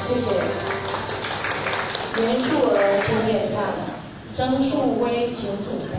謝謝。袁素娥請演唱，曾樹威請準備。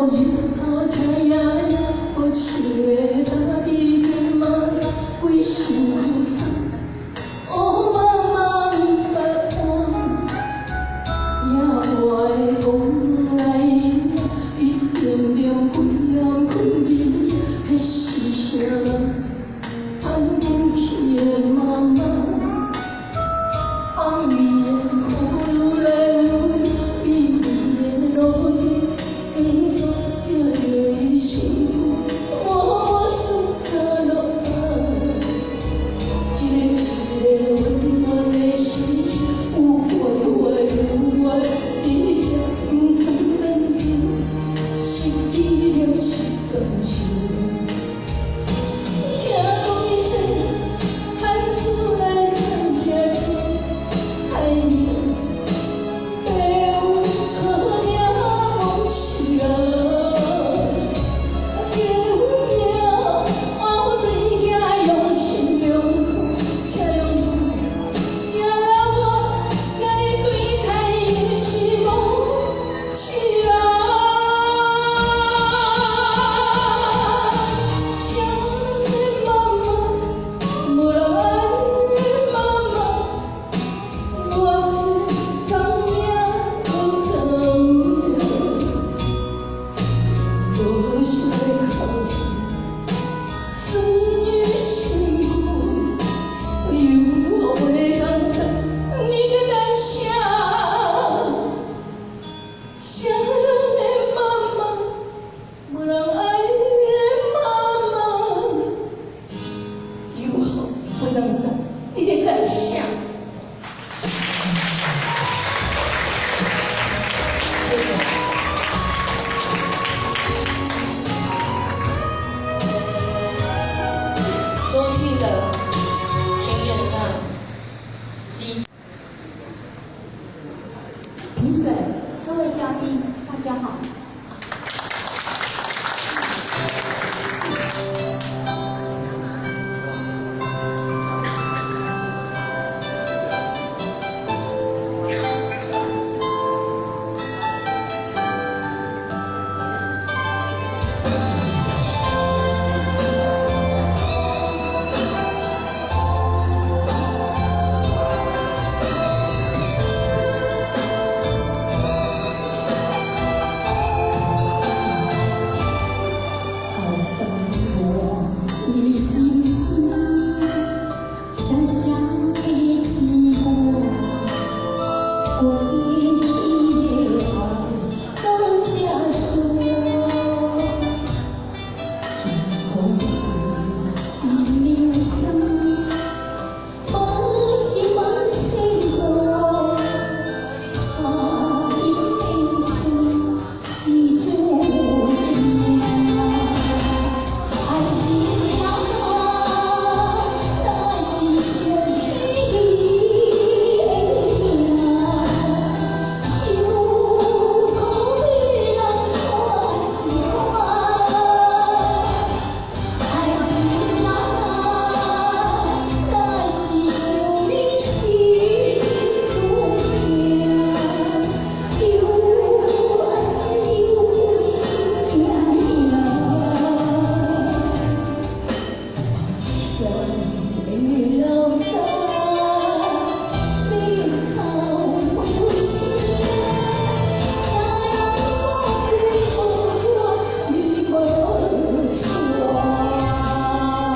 日頭赤炎炎，無穿的打佇肩媽規身軀酸，烏茫茫白汗，野外的風來一點點規暗困去，彼是啥人？通阮去的媽媽，紅面的苦來微微的露水，光線照著伊身軀，滿滿暑假落啊，一个一个溫暖的心情，有關懷有愛，佇這毋通等天，是紀念是感情。聽講伊細漢厝內算誠真歹命，爸有好命無是人，嫁有命，我對囝用心良苦，這樣苦，這我共伊對待伊是無痴人。啥人的媽媽，無人愛的媽媽，偌濟工命無同命，無啥的口氣，酸伊身軀，猶袂當等，你在等啥？啥人的媽媽，無人愛的媽媽，猶袂當等，你在等啥？謝謝。周俊德，請演唱。李評審、各位嘉賓，大家好。